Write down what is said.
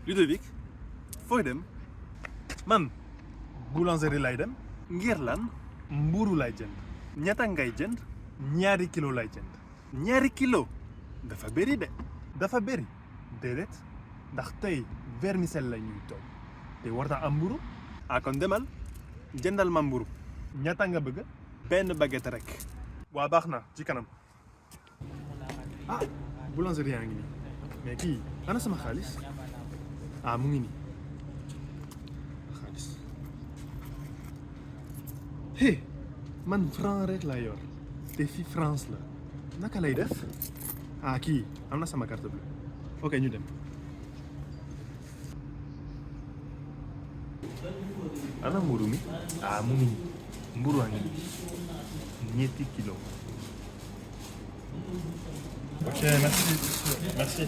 Ludovic fooy dem. man boulangerie lay dem ngir lan. mburu lay jënd ñaata ngay jënd. 2 kilo lay jënd 2 kilo. dafa bëri de. dafa bëri déedéet ndax tey vermicelle la ñuy toog te warta am mburu ah kon demal jëndal ma mburu. ñaata nga bëgg benn baguette rek. waa baax na ci kanam ah boulangerie yaa ngi nii mais kii ana sama xaalis ah mu ngi nii xaalis hé man franc rek laa yor te fii France la naka lay def ah kii am na sama carte bleue ok ñu dem ana mburu mi ah mu ngi nii mburu a ngi nii 2 kilo ok merci merci